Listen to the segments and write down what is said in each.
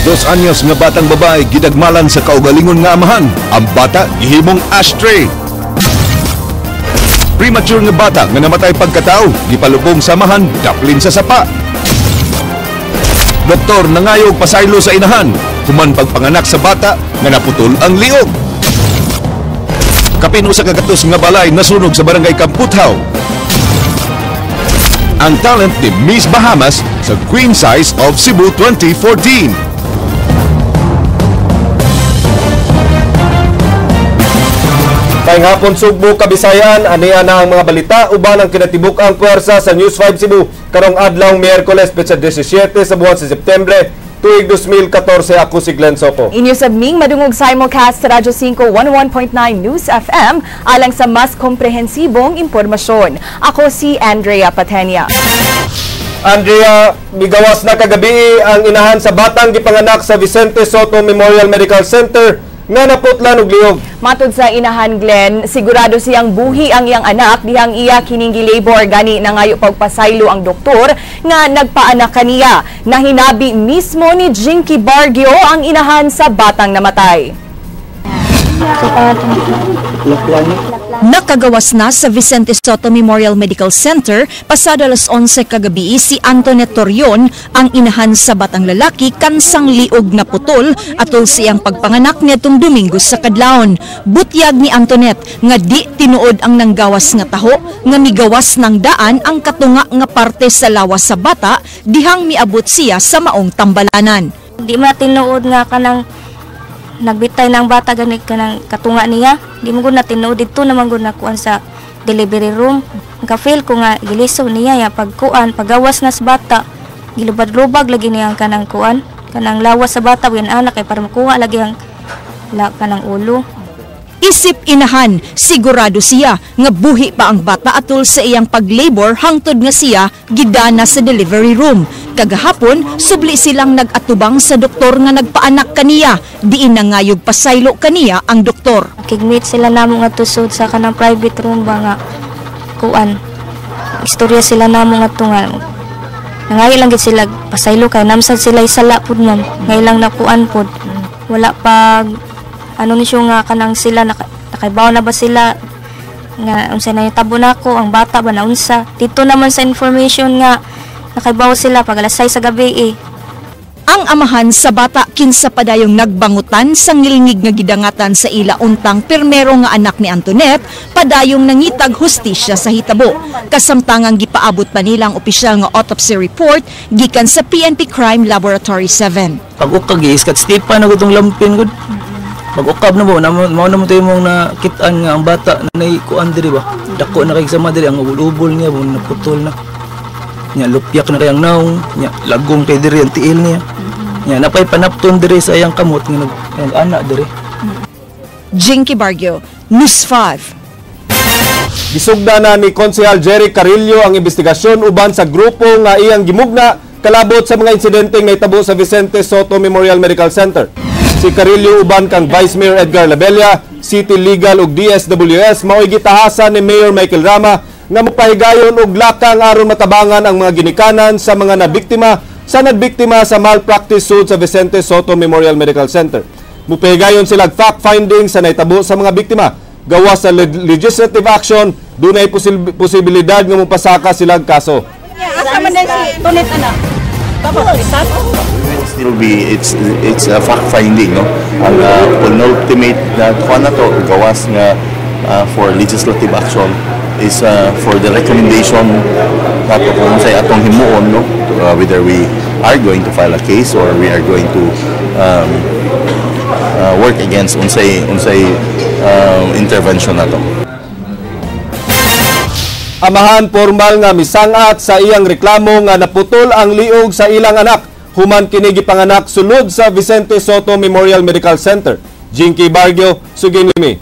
2 anyos nga batang babae gidagmalan sa kaugalingon nga amahan. Ang bata gihimong ashtray. Premature nga bata nga namatay pagkatao, gipalubong sa amahan daplin sa sapa. Doktor nangayog pasaylo sa inahan, human pagpanganak sa bata nga naputol ang liog. Kapin 100 nga balay nasunog sa barangay Kamputhaw. Ang talent ni Miss Bahamas sa Queen Size of Cebu 2014. Maayong hapon, Sugbo, Kabisayan, ania na ang mga balita uban ang kinatibuk-ang puwersa sa News 5 Cebu karong adlaw Miyerkules, petsa 17 sa buwan sa Setyembre, tuig 2014. Ako si Glenn Soco. Inyo sab ming madungog simulcast sa Radyo 5 101.9 News FM alang sa mas komprehensibong impormasyon. Ako si Andrea Patenia. Andrea, migawas na kagabi ang inahan sa batang gipanganak sa Vicente Sotto Memorial Medical Center nga naputlan og liog. Matod sa inahan, Glenn, sigurado siyang buhi ang iyang anak dihang iya kining gilabor, gani nangayo pagpasaylo ang doktor nga nagpaanak kaniya. Nahinabi mismo ni Jinky Bargio ang inahan sa batang namatay. Nakagawas na sa Vicente Sotto Memorial Medical Center pasado alas 11 kagabi si Antoinette Torion, ang inahan sa batang lalaki kansang liog na putol atol siyang pagpanganak niadtong Domingo sa kadlawon. Butyag ni Antoinette nga di tinuod ang nanggawas nga taho nga migawas ng daan ang katunga nga parte sa lawas sa bata dihang miabot siya sa maong tambalanan. Di man tinuod nga kanang nagbitay ng bata ganit kanang katunga niya. Di mo gud na tinuod didto naman gud nakuan sa delivery room. Ka-feel ko nga giliso niya ya pagkuan, pagawas na sa bata, gilubad-lubag lagi niya ang kanang kuan, kanang lawas sa bata wen anak kay para makuha lagi ang la kanang ulo. Isip inahan, sigurado siya nga buhi pa ang bata atol sa iyang pag-labor hangtod nga siya gidana sa delivery room. Kagahapon, subli silang nag-atubang sa doktor nga nagpaanak kaniya. Diin nangayog pasaylo kaniya ang doktor. Kigmeet sila namo nga tusod sa kanang private room ba nga kuan. Istorya sila namo nga nga nangayo lang gid sila pasaylo kay namsad sila isala pud, ma'am. Ngay lang nakuan pud. Wala pag ano ni siya nga kanang sila nakaibaw na ba sila nga unsa na yung tabo nako ang bata ba na unsa dito naman sa information nga nakaibaw sila pag alas 6 sa gabi eh. Ang amahan sa bata kinsa padayong nagbangutan sa ngilngig nga gidangatan sa ila untang pirmero nga anak ni Antoinette, padayong nangitag hustisya sa hitabo. Kasamtangang gipaabot pa nilang opisyal nga autopsy report gikan sa PNP Crime Laboratory 7. Pag ukag iskat stipa na gud tong lampin gud. Pag ukab na mo, mao na mo tayo mong nakitaan nga ang bata na naikuan diri ba. Dako na kay sama diri ang ubol-ubol niya, mo naputol na. Nya lupyak na kayang naong, nya lagong kay diri ang tiil niya. Nya napay panapton diri sa iyang kamot nga nag-ana diri. Jinky Bargio, News 5. Gisugda na ni Konsehal Jerry Carillo ang investigasyon uban sa grupo nga iyang gimugna kalabot sa mga insidenteng nahitabo sa Vicente Sotto Memorial Medical Center. Si Carillo uban kang Vice Mayor Edgar Labella, City Legal ug DSWS mao'y gitahasan ni Mayor Michael Rama nga mopahigayon og lakang aron matabangan ang mga ginikanan sa mga nabiktima sa nagbiktima sa malpractice suit sa Vicente Sotto Memorial Medical Center. Mupahigayon sila fact finding sa nahitabo sa mga biktima. Gawas sa legislative action, dunay posibilidad nga mopasaka silang kaso. Asa man din si Tonet ana? Will still be it's a fact finding, no, ang penultimate na kuan na to gawas nga for legislative action is for the recommendation nato kung unsay atong himuon, no, whether we are going to file a case or we are going to work against unsay intervention nato. Amahan formal nga misangat sa iyang reklamo nga naputol ang liog sa ilang anak human kini gipanganak sulod sa Vicente Sotto Memorial Medical Center. Jinky Bargio, sugin limi.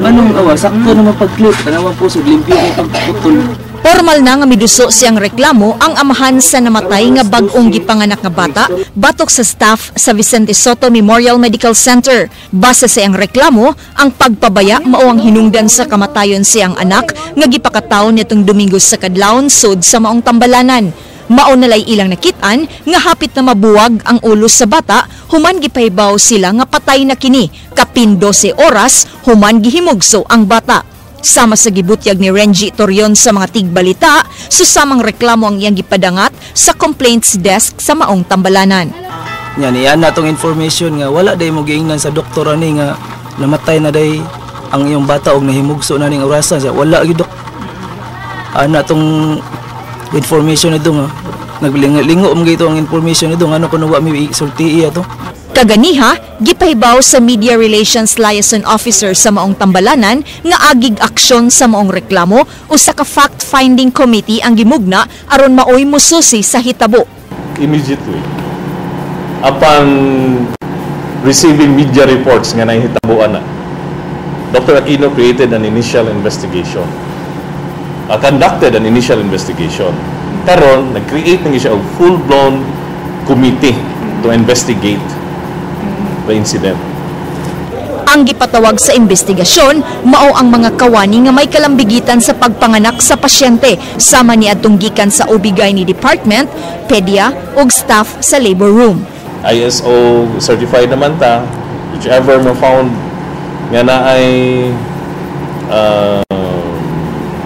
Anong awa sakto na mapag-clip tanawa po sa limpyo kay pagputol. Formal na nga miduso siyang reklamo ang amahan sa namatay nga bag-ong gipanganak nga bata batok sa staff sa Vicente Sotto Memorial Medical Center. Base sa iyang reklamo, ang pagpabaya mao ang hinungdan sa kamatayon siyang anak nga gipakataon nitong Domingo sa kadlawon sud sa maong tambalanan. Mao nalay ilang nakitaan nga hapit na mabuwag ang ulo sa bata human gipahibaw sila nga patay na kini kapin 12 oras human gihimugso ang bata. Sama sa gibutyag ni Renji Torion sa mga tigbalita, susamang reklamo ang iyang gipadangat sa complaints desk sa maong tambalanan. Nya niyan na tong information nga wala day mo giingnan sa doktor ani nga namatay na day ang iyong bata og nahimugso na ning orasan siya. Wala gyud, dok. Ana tong information nito nga naglingo mo gito ang information nito ngano kuno wa mi sulti ato. Kaganiha, gipahibaw sa Media Relations Liaison Officer sa maong tambalanan nga agig aksyon sa maong reklamo, usa ka fact-finding committee ang gimugna aron maoy mususi sa hitabo. Immediately upon receiving media reports nga nahitabuan na, Dr. Aquino created an initial investigation. Conducted an initial investigation. Karon, nag-create na siya og full-blown committee to investigate the incident. Ang gipatawag sa investigasyon mao ang mga kawani nga may kalambigitan sa pagpanganak sa pasyente sama ni adtong gikan sa OB-GYN department, pedia ug staff sa labor room. ISO certified naman ta, whichever mo found nga na ay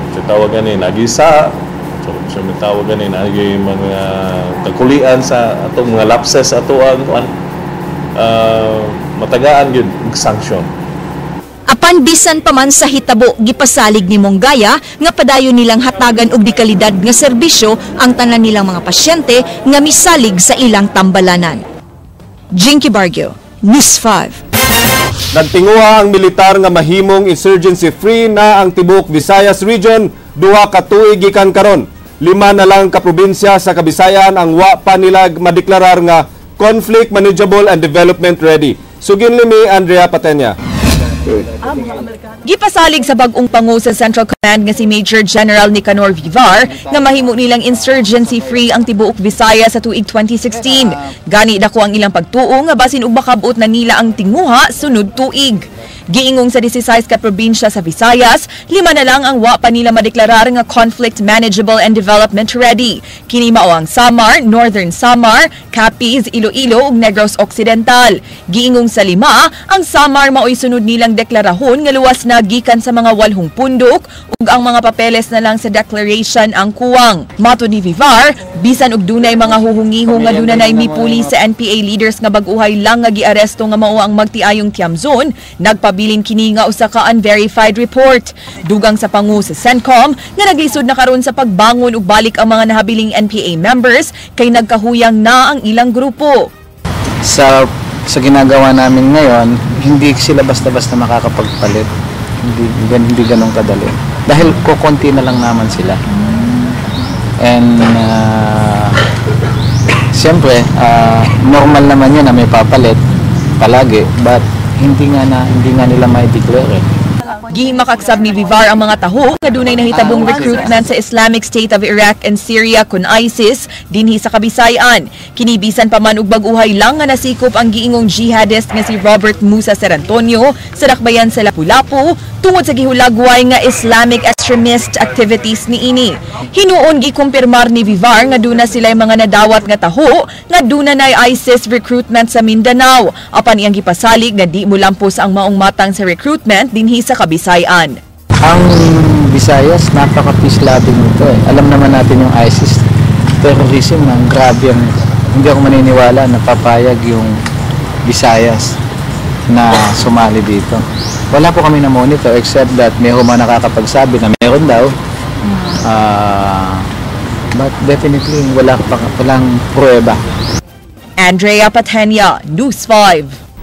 sa tawag ani nagisa, so so may tawag ani naagi mga kakulian sa atong mga lapses ato ang kuan, matagaan gyud og sanction. Apan bisan pa man sa hitabo, gipasalig ni Monggaya nga padayon nilang hatagan og dekalidad nga serbisyo ang tanan nilang mga pasyente nga misalig sa ilang tambalanan. Jinky Bargio, News 5. Nagtinguha ang militar nga mahimong insurgency-free na ang tibuok Visayas Region 2 ka tuig gikan karon. Lima na lang ka probinsya sa Kabisayan ang wa pa nila madeklarar nga conflict manageable and development ready. Sugin limi Andrea Patenya. Gipasalig sa bag-ong pangu sa Central Command nga si Major General Nicanor Vivar nga mahimo nilang insurgency-free ang tibuok Visayas sa tuig 2016. Gani dako ang ilang pagtuo nga basin og makabot na nila ang tinguha sunod tuig. Giingong sa 16 ka probinsya sa Visayas, lima na lang ang wa pa nila madeklarar nga conflict manageable and development ready. Kini mao ang Samar, Northern Samar, Capiz, Iloilo ug Negros Occidental. Giingong sa lima, ang Samar maoy sunod nilang deklarahon nga luwas na gikan sa mga walhong pundok ug ang mga papeles na lang sa declaration ang kuwang. Matod ni Vivar, bisan og dunay mga huhungiho nga duna nay mipuli sa NPA leaders nga bag-uhay lang nga giaresto nga mao ang magtiayong Tiamzon, nagpabilin kini nga usa ka unverified report. Dugang sa pangu sa CENTCOM nga naglisod na karon sa pagbangon ug balik ang mga nahabiling NPA members kay nagkahuyang na ang ilang grupo. Sa ginagawa namin ngayon, hindi sila basta-basta makakapagpalit. Hindi, hindi ganun kadali. Dahil kukonti na lang naman sila. And siyempre, normal naman yun na may papalit palagi, but hindi nga nila mai-declare eh. Gimakaksab ni Vivar ang mga taho nga dunay nahitabong recruitment sa Islamic State of Iraq and Syria kun ISIS dinhi sa Kabisayan. Kinibisan pa man og bag-uhay lang nga nasikop ang giingong jihadist nga si Robert Musa Cerantonio sa dakbayan sa Lapu-Lapu tungod sa gihulagway nga Islamic extremist activities niini. Hinuon gikumpirmar ni Vivar nga duna sila'y mga nadawat nga taho nga duna nay ISIS recruitment sa Mindanao. Apan iyang gipasalig nga di molampos ang maong matang sa recruitment dinhi sa Kabisayan. Ang Visayas, napaka-peace loving nito eh. Alam naman natin yung ISIS, terrorism, ang grabe ang, hindi ako maniniwala na papayag yung Visayas na sumali dito. Wala po kami na-monitor except that may mga nakakapagsabi na meron daw. But definitely wala pa, walang pruweba. Andrea Patenya, News 5.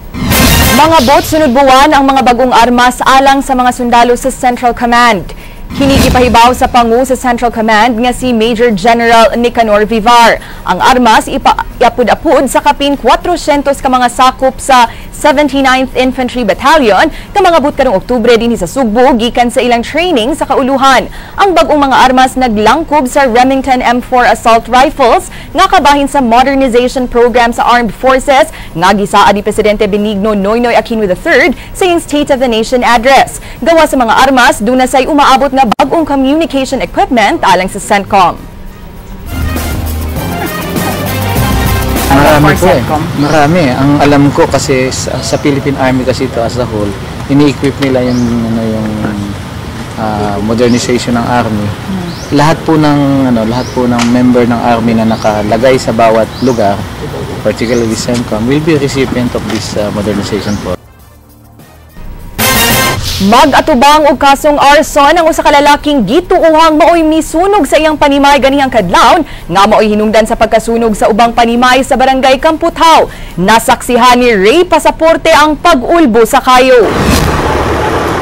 Mga bot sunod buwan ang mga bagong armas alang sa mga sundalo sa Central Command. Kini gipahibaw sa pangu sa Central Command nga si Major General Nicanor Vivar. Ang armas iapud-apud sa kapin 400 ka mga sakop sa 79th Infantry Battalion nga mangabot karong Oktubre dinhi sa Sugbo gikan sa ilang training sa kauluhan. Ang bag-ong mga armas naglangkob sa Remington M4 assault rifles nga kabahin sa modernization program sa Armed Forces nga gisaad ni Presidente Benigno Noynoy Aquino III sa iyang State of the Nation Address. Gawa sa mga armas, duna say umaabot nga bag-ong communication equipment alang sa CENTCOM. Marami for po eh. CENTCOM? Marami. Ang alam ko kasi sa Philippine Army kasi ito as a whole, ini-equip nila yung ano yung modernization ng army. Lahat po ng member ng army na nakalagay sa bawat lugar, particularly CENTCOM, will be recipient of this modernization program. Mag-atubang og kasong arson ang usa ka lalaking gituohang maoy misunog sa iyang panimay ganihang kadlawon nga maoy hinungdan sa pagkasunog sa ubang panimay sa Barangay Kamputhaw. Nasaksihan ni Ray Pasaporte ang pag-ulbo sa kayo.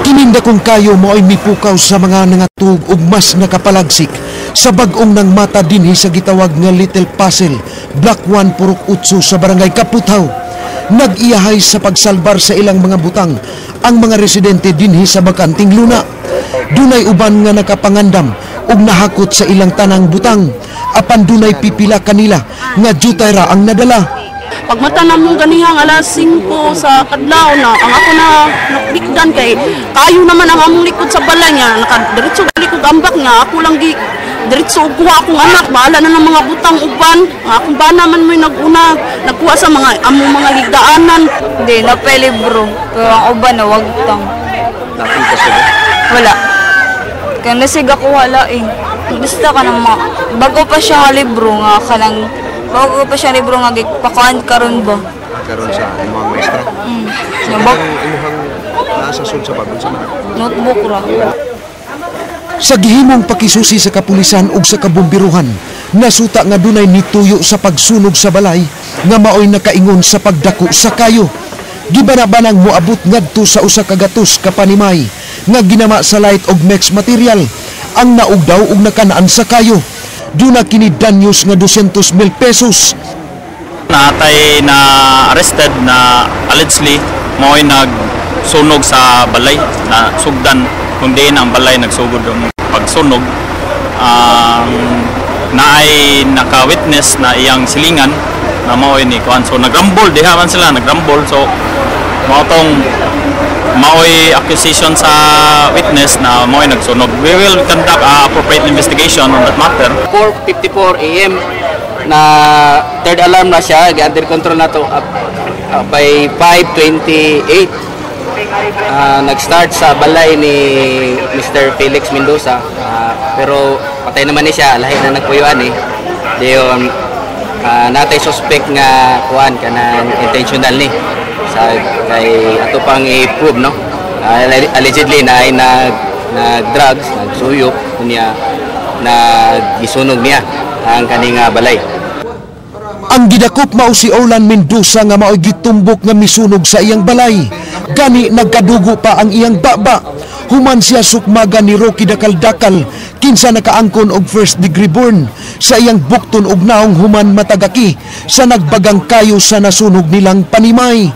Kininda kong kayo mo'y mipukaw sa mga nangatug ug mas nakapalagsik sa bag-ong nang mata dinhi sa gitawag nga Little Puzzle, Block 1, Purok 8 sa Barangay Kamputhaw. Nag-iyahay sa pagsalbar sa ilang mga butang ang mga residente dinhi sa bakanting luna. Dunay uban nga nakapangandam ug nahakot sa ilang tanang butang, apan dunay pipila kanila nga jutay ra ang nadala. Pagmata na mong ganihang alas 5 sa kadlaw na, ang ako na naklikdan kay kayo naman ang among likod sa balay niya, nakadiretso gali kog ambak nga ako lang gi diretso og kuha akong anak, bahala na ng mga butang uban. Ang akong bana man mo'y naguna, nagkuha sa mga among mga higdaanan. Hindi, napelibro. Pero ang uban na wag tang. Nakita siya ba? Wala. Kaya nasig ako wala eh. Basta ka nang mga, bago pa siya libro nga kanang, bago pa siya libro nga pakuan karon ba? Karon sa imong maestra. Sa Nabag- kanang imuhang nasa sud sa bagong sa mga. Notebook ra. Sa gihimong pakisusi sa kapulisan ug sa kabombiruhan, nasuta nga dunay nituyo sa pagsunog sa balay nga maoy nakaingon sa pagdako sa kayo. Gibana-banang moabot ngadto sa 100 ka panimay nga ginama sa light og mix material ang naugdaw ug nakanaan sa kayo. Duna kini danyos nga 200,000 pesos. Natay na arrested na allegedly mao'y nagsunog sa balay na sugdan kung diin ang balay nagsugod ang pagsunog. Ang naay naka-witness na iyang silingan na mao'y ni kuan, so nagrambol diha man sila nagrambol, so mao tong mao'y accusation sa witness na mao'y nagsunog. We will conduct a appropriate investigation on that matter. 4:54 a.m. na third alarm na siya, under control na to up by 5:28. Nag-start sa balay ni Mr. Felix Mendoza, pero patay naman ni siya, lahi na nagpuyuan eh. Diyon, natay suspect nga kuan kanang intentional ni sa kay ato pang i-prove, no. Allegedly na ay nag drugs, nagsuyop niya, nagisunog niya ang kaning balay. Ang gidakop mao si Orlan Mendoza nga maoy gitumbok nga misunog sa iyang balay. Gani nagkadugo pa ang iyang baba. Human siya sukmaga ni Rocky Dakal-Dakal kinsa nakaangkon og first degree burn sa iyang bukton og naong human matagaki sa nagbagang kayo sa nasunog nilang panimay.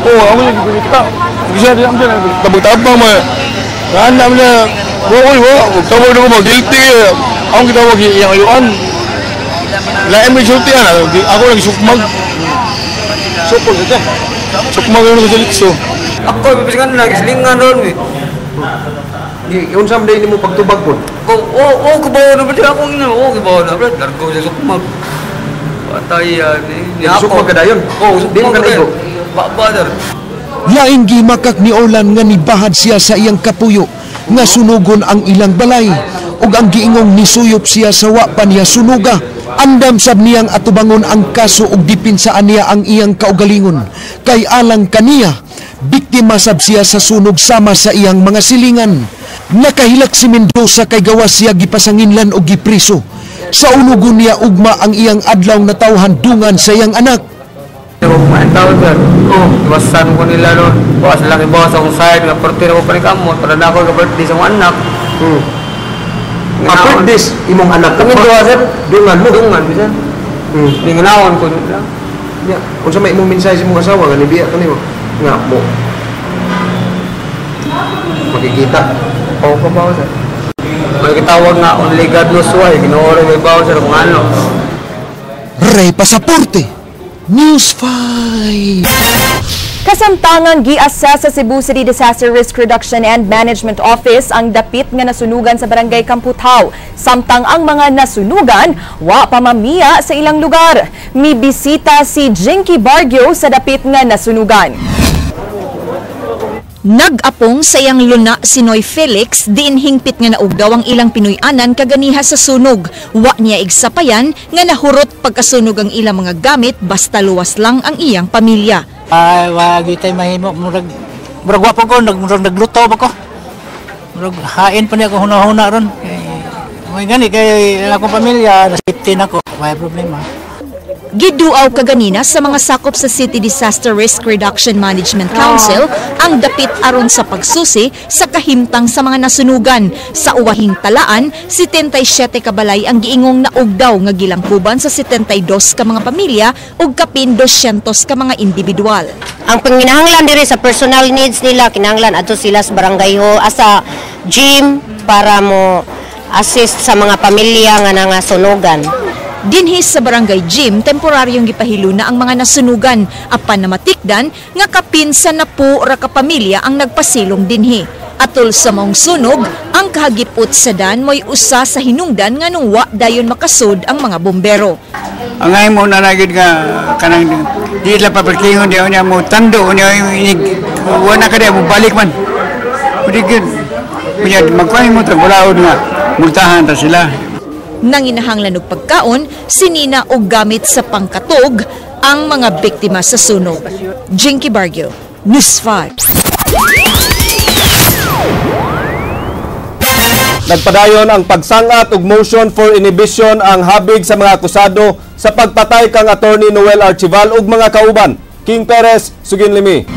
Oh, ako yung gipita. Bisa di ambil tabang-tabang mo. Ana mo na. Wo wo, tawag na ko mo guilty. Ang gitawag iyang ayuan. Lain mo sulti ana, ako lang sukmag. Sukmag sa siya. Sukmag yung sa litso. Ako bibisingan na gislingan ron eh. Gi unsa man day nimo pagtubag pod? Ko oh oh kibaw na ba di ako ina, oh kibaw na bro, largo sa sukmag. Patay yan eh. Sukmag ka dayon. Oh, Di mo ka naigo. Ba ba dar. Laing gimakak ni Orlan nga nibahad siya sa iyang kapuyo nga sunugon ang ilang balay ug ang giingong nisuyop siya sa wa pa niya sunuga. Andam sab niyang atubangon ang kaso ug depinsaan niya ang iyang kaugalingon kay alang kaniya biktima sab siya sa sunog sama sa iyang mga silingan. Nakahilak si Mendoza kay gawas siya gipasanginlan og gipriso. Sa unugon niya ugma ang iyang adlaw natawhan dungan sa iyang anak. Ang tawag sir. Oh, iwasan ko nila ron. Bawas lang ibawas akong side nga portero ko pa ni kamot para na ako ka-birthday sa akong anak. Ah, birthdays imong anak. Kami duha sir. Dungan mo. Dungan bisan. Ninganawon ko nila. Ya, unsa may imong mensahe sa imong asawa nga nibiya kanimo? Nga mo. Makikita. Oo ka ba sir? May kitawag nga only God knows why. Ginoo ra may bawo sir kung ano. Ray Pasaporte, News 5. Kasamtangang gi-assess sa Cebu City Disaster Risk Reduction and Management Office ang dapit nga nasunugan sa Barangay Kamputhaw. Samtang ang mga nasunugan, wa pa mamiya sa ilang lugar. Mibisita si Jinky Bargio sa dapit nga nasunugan. Nag-apong sa iyang luna si Noy Felix, diin hingpit nga naugdaw ang ilang Pinoy-anan kaganiha sa sunog. Wa niya igsapayan nga nahurot pagkasunog ang ilang mga gamit, basta luwas lang ang iyang pamilya. Ay, wag tayo mahimo, murag murag wa pa ko, murag nagluto pa ko. Murag hain pa niya ako huna-huna ron. May gani kay akong pamilya, nasiptin ako, may problema. Giduaw kaganina sa mga sakop sa City Disaster Risk Reduction Management Council ang dapit aron sa pagsusi sa kahimtang sa mga nasunugan. Sa uwahing talaan, 77 kabalay ang giingong naugdaw nga gilangkuban sa 72 ka mga pamilya ug kapin 200 ka mga individual. Ang panginahanglan diri sa personal needs nila, kinahanglan adto sila sa barangay ho, asa gym para mo assist sa mga pamilya nga nangasunugan. Dinhi sa barangay gym, temporaryong gipahiluna ang mga nasunugan apan namatikdan nga kapin sa napu ra ka pamilya ang nagpasilong dinhi. Atol sa maong sunog, ang kahagipot sa dan mo'y usa sa hinungdan nga nung wa dayon makasud ang mga bombero. Ang ay mo na nagid nga kanang di la paparkingon di niya mo tando niya inig wala ka di mo balik man. Udi gyud. Kunya magkuhay mo tagulaod nga multahan ta sila. Nanginahanglan og pagkaon, sinina og gamit sa pangkatog ang mga biktima sa sunog. Jinky Bargio, News 5. Nagpadayon ang pagsangat og motion for inhibition ang habig sa mga akusado sa pagpatay kang Attorney Noel Archival ug mga kauban. King Perez, sugin limi.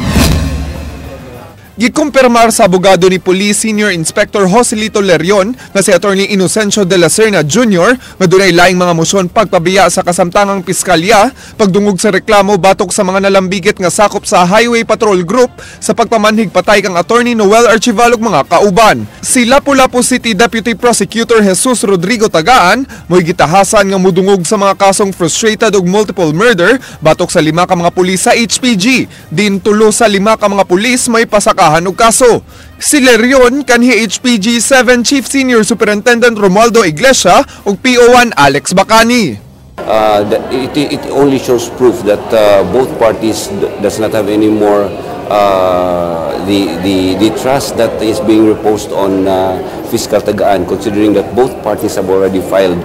Gikumpirmar sa abogado ni Police Senior Inspector Joselito Lerion na si Attorney Inocencio de la Serna Jr. nga dunay laing mga mosyon pagpabiya sa kasamtangang piskalya pagdungog sa reklamo batok sa mga nalambigit nga sakop sa Highway Patrol Group sa pagpamanhig patay kang Attorney Noel Archival ug mga kauban. Si Lapu-Lapu City Deputy Prosecutor Jesus Rodrigo Tagaan mo'y gitahasan nga mudungog sa mga kasong frustrated ug multiple murder batok sa 5 ka mga pulis sa HPG. Din tulo sa 5 ka mga pulis may pasakahan og kaso. Si Lerion kanhi HPG 7 Chief Senior Superintendent Romualdo Iglesia ug PO1 Alex Bacani. It only shows proof that both parties does not have any more the trust that is being reposed on Fiscal Tagaan, considering that both parties have already filed.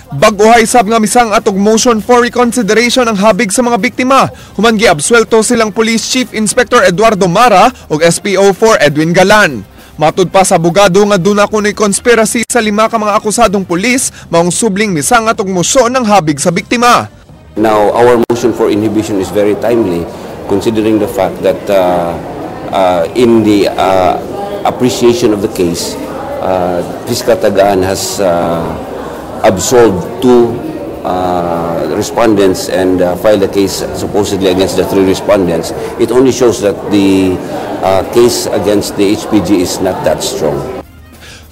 Bag-ohay sab nga misang atog motion for reconsideration ang habig sa mga biktima. Human giabsuelto silang Police Chief Inspector Eduardo Mara ug SPO4 Edwin Galan. Matud pa sa abogado nga duna kunoy conspiracy sa 5 ka mga akusadong pulis, maong subling misang atog motion ang habig sa biktima. Now, our motion for inhibition is very timely, considering the fact that in the appreciation of the case, Fiscal Tagaan has absolved 2 respondents and filed a case supposedly against the 3 respondents. It only shows that the case against the HPG is not that strong.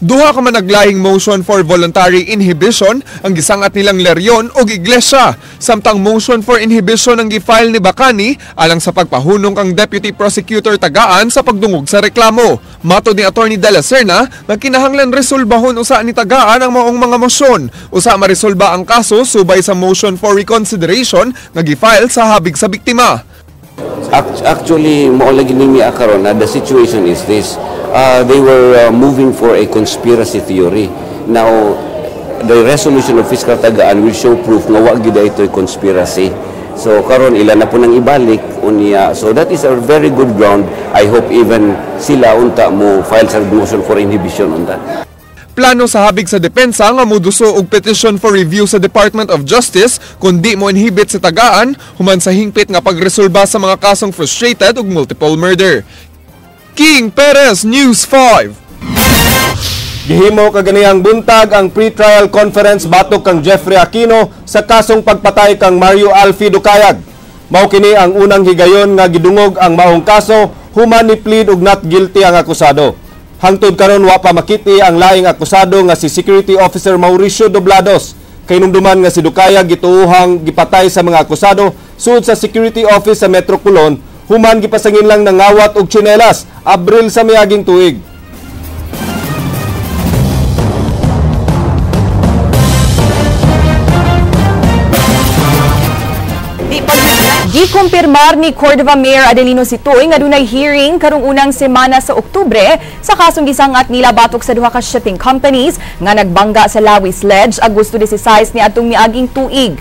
Duha ka man naglahing motion for voluntary inhibition ang gisangat nilang Lerion og Iglesia. Samtang motion for inhibition ang gifile ni Bacani alang sa pagpahunong kang Deputy Prosecutor Tagaan sa pagdungog sa reklamo. Matod ni Attorney De La Serna, magkinahanglan resolbahon usa ni Tagaan ang maong mga mosyon. Usa maresolba ang kaso subay sa motion for reconsideration nga gifile sa habig sa biktima. Actually, mao lagi ni miya karon na the situation is this. They were moving for a conspiracy theory. Now, the resolution of Fiscal Tagaan will show proof nga wa gyud ito'y conspiracy. So karon ila na po nang ibalik unya. So that is a very good ground. I hope even sila unta mo file sa motion for inhibition on that. Plano sa habig sa depensa nga moduso og petition for review sa Department of Justice kun di mo inhibit sa Tagaan human sa hingpit nga pagresolba sa mga kasong frustrated ug multiple murder. King Perez, News 5. Gihimo kaganihang buntag ang pre-trial conference batok kang Jeffrey Aquino sa kasong pagpatay kang Mario Alfie Ducayag. Mao kini ang unang higayon nga gidungog ang maong kaso human ni plead og not guilty ang akusado. Hangtod karon wa pa makiti ang laing akusado nga si Security Officer Mauricio Doblados. Kahinumduman nga si Ducayag gituohang gipatay sa mga akusado sud sa Security Office sa Metro Colon Human gipasangin lang nangawat og tsinelas, Abril sa miaging tuig. Gikumpirmar ni Cordova Mayor Adelino Sitoy nga dunay hearing karong unang semana sa Oktubre sa kasong gisangat nila batok sa duha ka shipping companies nga nagbangga sa Lawis Ledge Agosto 16 niadtong miaging tuig.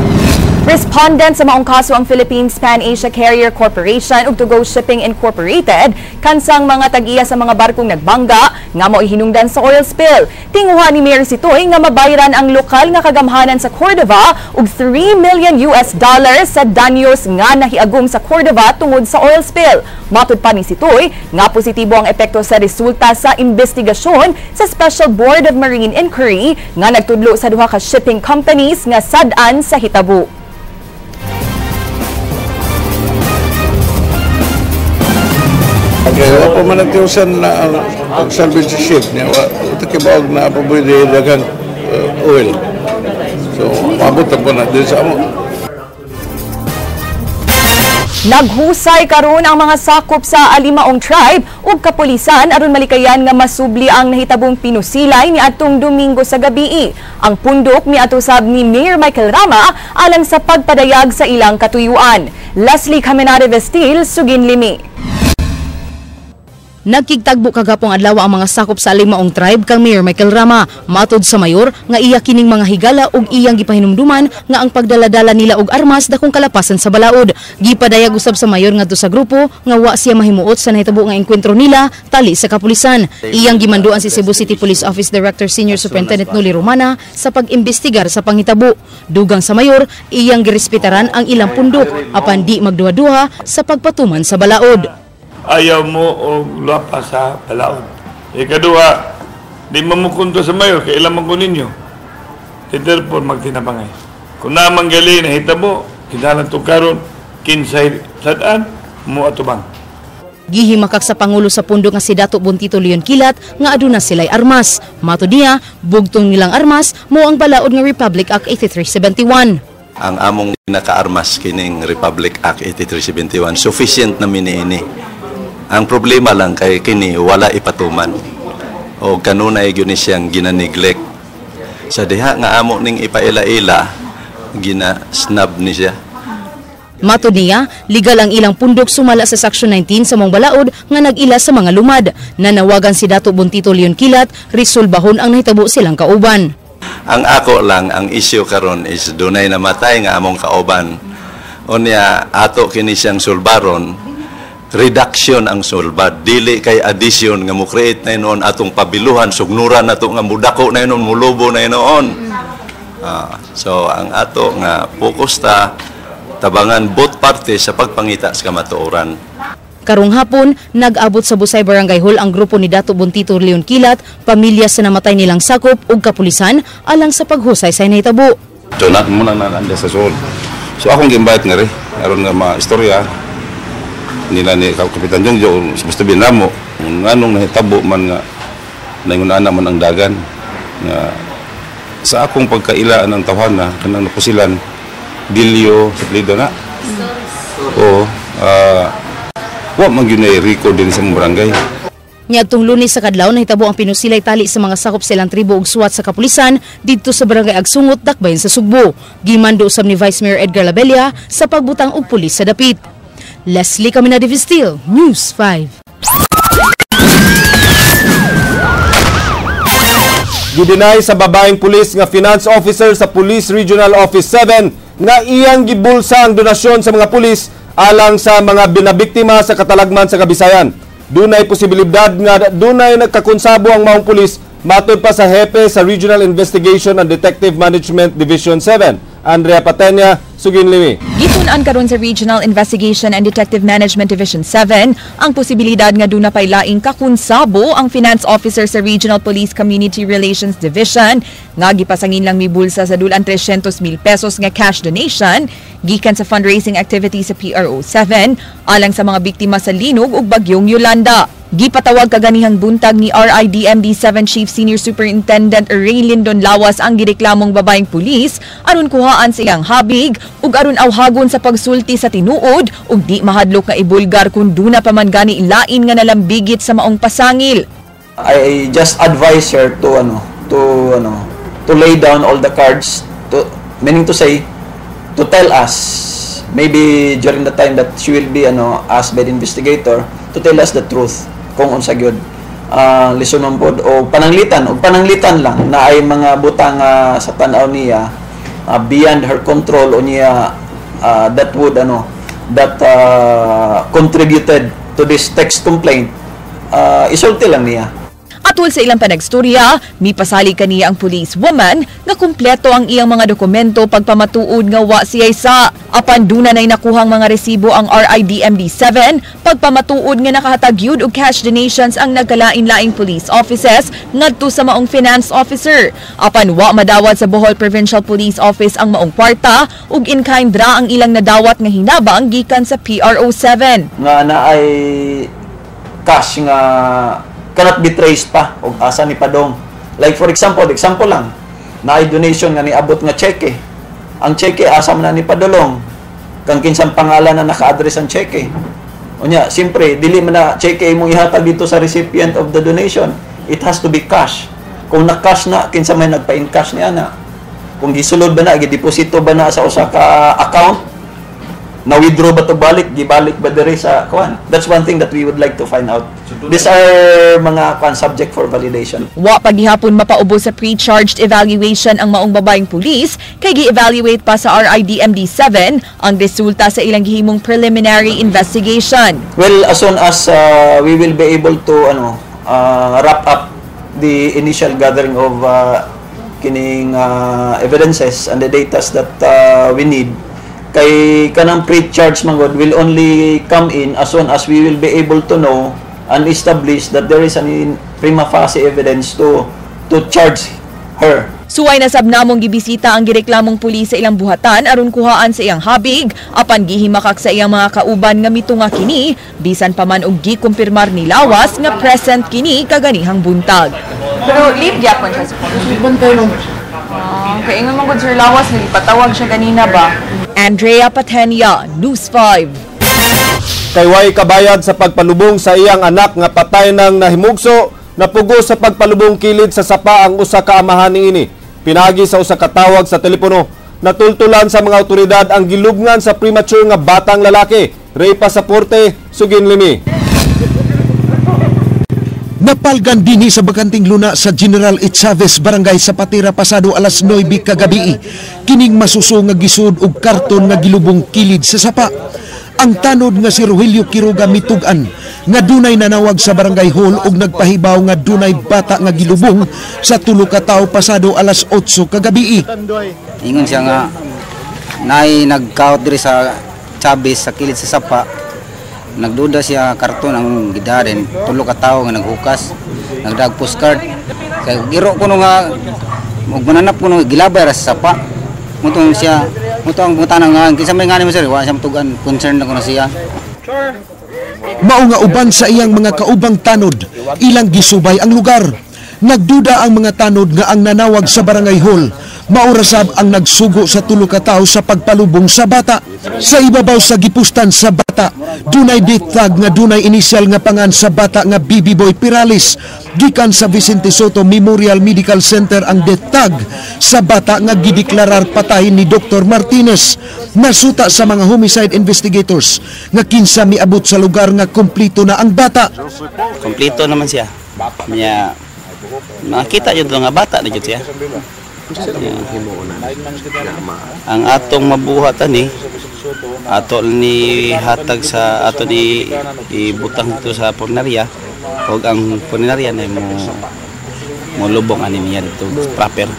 Respondent sa maong kaso ang Philippines Pan-Asia Carrier Corporation ug Tugo Shipping Incorporated kansang mga tag-iya sa mga barkong nagbangga nga mao'y hinungdan sa oil spill. Tinguha ni Mayor Sitoy nga mabayaran ang lokal nga kagamhanan sa Cordova og $3 million sa danyos nga nahiagom sa Cordova tungod sa oil spill. Matud pa ni Sitoy nga positibo ang epekto sa resulta sa investigasyon sa Special Board of Marine Inquiry nga nagtudlo sa duha ka shipping companies nga sad-an sa hitabo. Okay, wa pa man nagtiusan na ang pag-salvage ship niya. Ito kibaog na pa pwede daghang oil. So, mabot na po na din sa amo. Naghusay karon ang mga sakop sa Alimaong tribe ug kapulisan aron malikayan nga masubli ang nahitabong pinusilay niadtong Domingo sa gabii. Ang pundok niadto sab ni Mayor Michael Rama alang sa pagpadayag sa ilang katuyuan. Leslie Caminare Vestil, Suginlimi. Nagkigtagbo kagapong adlaw ang mga sakop sa Alimaong tribe kang Mayor Michael Rama. Matod sa mayor nga iya kining mga higala ug iyang gipahinumduman nga ang pagdaladala nila og armas dakong kalapasan sa balaod. Gipadayag usab sa mayor ngadto sa grupo nga wa siya mahimuot sa nahitabo nga engkwentro nila tali sa kapulisan. Iyang gimanduan si Cebu City Police Office Director Senior Superintendent Noli Romana sa pag-imbestigar sa panghitabo. Dugang sa mayor, iyang girespetaran ang ilang pundok apan di magduha-duha sa pagpatuman sa balaod. Ayaw mo o lapa sa balaod. Ikaduha, di mamukunto sa mayor, kailan man ko ninyo. Therefore, magtinabangay. Kung namang gali na hitabo, kinahanglan tukaron, kinsay sadaan, mo atubang. Gihimakak sa Pangulo sa pundok nga si Dato Bontito Leon Kilat nga aduna sila'y armas. Mato niya, bugtong nilang armas mo ang balaod nga Republic Act 8371. Ang among nakaarmas kining Republic Act 8371, sufficient na miniini. Ang problema lang kay kini wala ipatuman o kanunay gyud ni siyang gina-neglect. Sa diha nga amo ning ipaila-ila, gina-snub ni siya. Matod niya, legal ang ilang pundok sumala sa Section 19 sa mong balaod nga nag-ila sa mga lumad. Nanawagan si Dato Bontito Leon Kilat, resolbahon ang nahitabo silang kauban. Ang ako lang, ang issue karon is dunay namatay nga among kauban. Unya ato kini siyang sulbaron, reduction ang sulbad, dili kay addition nga mo create na noon atong pabiluhan, sugnuran nato nga mudako na noon, mulubo na noon. So ang ato nga focus ta tabangan both parties sa pagpangita sa kamatuoran. Karong hapon, nag-abot sa Busay Barangay Hall ang grupo ni Dato Bontito Leon Kilat, pamilya sa namatay nilang sakop ug kapulisan alang sa paghusay sa nahitabo. So na muna na anda sa Seoul. So akong gi-invite nga ri aron nga ma-istorya nila ni Kapitan Jongjo basta binamo nganong nahitabo man nga naingon man ang dagan nga sa akong pagkaila ang tawhana kanang napusilan Dilio sa Toledo na. Oo, wa man gyud nay record din sa barangay. Niadtong Lunes sa kadlaw nahitabo ang pinusilay tali sa mga sakop silang tribo ug suwat sa kapulisan didto sa barangay Agsungot, Dakbayan sa Sugbo. Gimando usab ni Vice Mayor Edgar Labella sa pagbutang og pulis sa dapit. Leslie Caminade Vestil, News 5. Gideny sa babaeng pulis nga finance officer sa Police Regional Office 7 nga iyang gibulsa ang donasyon sa mga pulis alang sa mga binabiktima sa katalagman sa Kabisayan. Dunay posibilidad nga dunay nagkakonsabo ang maong pulis matod pa sa hepe sa Regional Investigation and Detective Management Division 7. Andrea Patenya, Suginlimi. Gitun-an karon sa Regional Investigation and Detective Management Division 7 ang posibilidad nga duna pay laing kakunsabo ang finance officer sa Regional Police Community Relations Division nga gipasangin lang mibulsa sa dulan 300,000 pesos nga cash donation gikan sa fundraising activity sa PRO 7 alang sa mga biktima sa linog ug bagyong Yolanda. Gipatawag kaganihang buntag ni RIDMD 7 Chief Senior Superintendent Ray Lindon Lawas ang gireklamong babaeng pulis aron kuhaan sa iyang habig ug aron awhagon sa pagsulti sa tinuod ug di mahadlok nga ibulgar kung duna pa man gani lain nga nalambigit sa maong pasangil. I just advise her to lay down all the cards, to meaning to say, to tell us maybe during the time that she will be asked by the investigator to tell us the truth kung unsa gyud lisonon pod o pananglitan lang na ay mga butang sa tan-aw niya beyond her control o niya that would that contributed to this text complaint, isulti lang niya. Atul sa ilang panagstorya, mipasalig kaniya ang police woman nga kumpleto ang iyang mga dokumento pagpamatuod nga wa siya sa. Apan duna nay nakuhang mga resibo ang RIDMD 7 pagpamatuod nga nakahatag yun og cash donations ang nagkalain-laing police offices ngadto sa maong finance officer. Apan wa madawat sa Bohol Provincial Police Office ang maong kwarta ug in-kind ra ang ilang nadawat nga hinabang gikan sa PRO 7. Nga na ay cash nga cannot be traced pa og asa ni padong. Like for example, example lang, naay donation nga niabot nga cheque. Ang cheque asa man na ni padulong? Kang kinsang pangalan na naka-address ang cheque. Unya, siyempre dili man na cheque imong ihatag dito sa recipient of the donation. It has to be cash. Kung na-cash na, kinsa may nagpa-in cash niya na? Kung gisulod ba na, gideposito ba na sa usa ka account? Na-withdraw ba to balik? Gibalik ba diri sa kuan? That's one thing that we would like to find out. These are mga kuan subject for validation. Wa pagihapon mapaubos sa pre-charged evaluation ang maong babaeng pulis kay gi-evaluate pa sa RIDMD 7 ang resulta sa ilang gihimong preliminary investigation. Well, as soon as we will be able to wrap up the initial gathering of kining evidences and the datas that we need, kay kanang pre-charge man gud will only come in as soon as we will be able to know and establish that there is an prima facie evidence to charge her. Suway na sab namong gibisita ang gireklamong pulis sa ilang buhatan aron kuhaan sa iyang habig apan gihimakak sa iyang mga kauban nga mitunga kini bisan pa man og gikumpirmar ni Lawas nga present kini kaganihang buntag. Pero leave gyapon siya sa Bantay mo. Kay ingon man gud Sir Lawas nga gipatawag siya ganina ba? Andrea Patenia, News 5. Kay way kabayad sa pagpalubong sa iyang anak nga patay nang nahimugso, napugos sa pagpalubong kilid sa sapa ang usa ka amahan niini. Pinagi sa usa ka tawag sa telepono, natultulan sa mga otoridad ang gilubngan sa premature nga batang lalaki. Ray Pasaporte, Sugin Limi. Napalgan dinhi sa bakanting luna sa General E. Chavez, Barangay Zapatera, pasado alas 9 kagabi. Kining masuso nga gisud og karton nga gilubong kilid sa sapa. Ang tanod nga si Rogelio Quiroga mitug-an nga dunay nanawag sa barangay hall og nagpahibaw nga dunay bata nga gilubong sa tulo ka tawo pasado alas 8 kagabi. Ingon siya nga naay nagkaot diri sa Chavez sa kilid sa sapa. Nagduda siya karton ang gidaren, tulo ka tawo nga naghukas, nagdag postcard. Kay giro kuno nga og mananap kuno gilabay ra sa sapa. Mutong siya, mutong ang butana nga kinsa may ngani mo sir, wa siya matugan, concern na kuno siya. Mao nga uban sa iyang mga kaubang tanod, ilang gisubay ang lugar. Nagduda ang mga tanod nga ang nanawag sa barangay hall, maurasab ang nagsugo sa tulo ka tawo sa pagpalubong sa bata. Sa ibabaw sa gipustan sa bata, dunay ditag nga dunay inisyal nga pangan sa bata nga Bibi Boy Perales. Gikan sa Vicente Sotto Memorial Medical Center ang detag sa bata nga gideklarar patay ni Dr. Martinez. Nasuta sa mga homicide investigators nga kinsa miabot sa lugar nga kumplito na ang bata. Kumplito naman siya. Nya nakita yun nga bata na jud siya. Ang atong mabuhat ani ato ni hatag sa ato ni ibutang dito sa punerarya og ang punerarya na mo lubong ani niya dito proper.